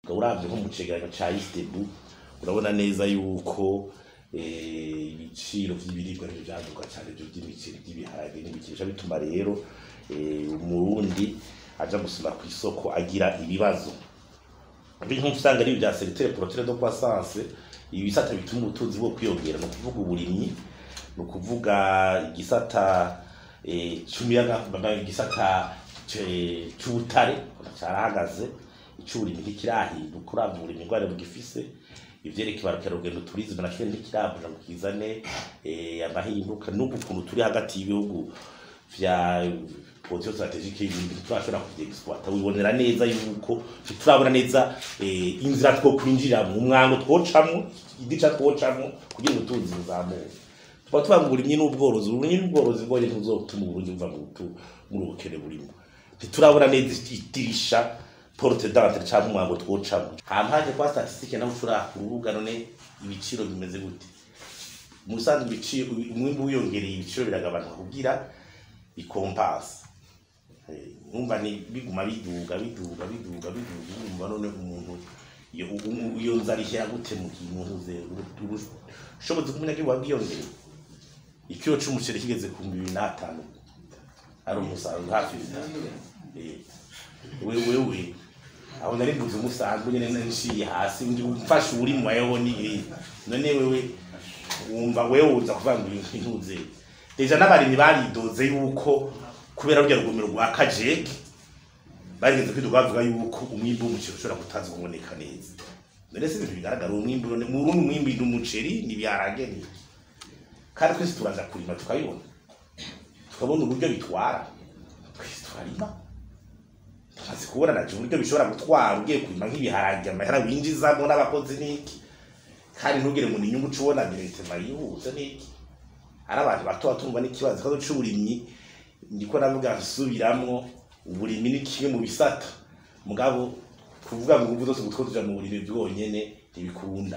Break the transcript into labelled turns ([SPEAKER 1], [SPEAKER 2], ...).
[SPEAKER 1] Uravye nko mu cegeranyo ca ISTEEBU, urabona neza yuko ibiciro vy'ibiribwa nivyo vyaduga cane, ivyo vy'imiceri, vy'ibiharage n'ibiki. Bica bituma rero Umurundi aja gusuma kw'isoko agira ibibazo. Ibintu usanga ari vya secteur porteur de croissance, ibisata bituma ubutunzi bwo kwiyongera, ni ukuvuga uburimyi, ni ukuvuga igisata c'umuyaga, igisata c'ubutare carahagaze, ic'uburimyi ntikirahinduka. Uravye uburimyi ingwara bugifise, ivyerekeye abakerarugendo, tourisme, naco ntikiravuja ngo kizane amahinduka. N'ubu ukuntu turi hagati y'ibihugu vya position stratégique y'ibindi, turashobora kuvyexploita. Wibonera neza yuko turabona neza inzira two kwinjira mu mwango twocamwo, idica twocamwo kugira ngo ubutunzi buzamuke. Tuba tuvuga ngo uburimyi n'ubworozi, uburimyi n'ubworozi bwonyene ntibuzotuma Uburundi buva muri ubukene burimo. Ntiturabona neza idirisha, porte d'entrée, canke umwango twocamwo. Hama haje kwa statistique naho ushobora ku rubuga. None ibiciro bimeze gute? Mu bisanzwe ibiciro, umwimbu wiyongereye, ibiciro biragabanuka kugira icompense. Numva ni biguma biduga, biduga, biduga, biduga. Urumva none umuntu iyo nzara ihera gute mu gihe umuntu uze ubushobozi bw'umunyagihugu bwiyongereye? Ikiro c'umuceri kigeze ku 2005, ari umusaruro hafi 3. Wewe aho nari mvuze umusanzwe nyene nciye hasi, ndi mfashe uri mu mayeho ni none wewe wumva wewe uza kuvuga ngo intuze. Déjà n'abarimyi baridoze yuko kubera rurya rugomero rwa Kajeke barigeze kwiduga bavuga yuko umwimbu w'umuceri ushobora kutaza kuboneka neza. None si ibintu bigaragara? Umwimbu none mu Burundi, umwimbu ni umuceri, ni ibiharage, ni iki? Kandi twese turaza kurima tukabibona, tukabona uburyo bitwara. Twese turarima, tumaze kubona naje uburyo bishobora gutwara ugiye kurima nk'ibiharage, amahera winjizamo n'abakozi n'iki, kandi ntugire ngo ni inyungu uca ubona directement yihuse n'iki. Ari abantu bato batumva n'ikibazo. Ikibazo c'uburimyi, ndiko navuga nsubiramwo, uburimyi ni kimwe mu bisata, mugabo kuvuga ngo ubu zose ngo tuja mu burimyi bwonyene ntibikunda.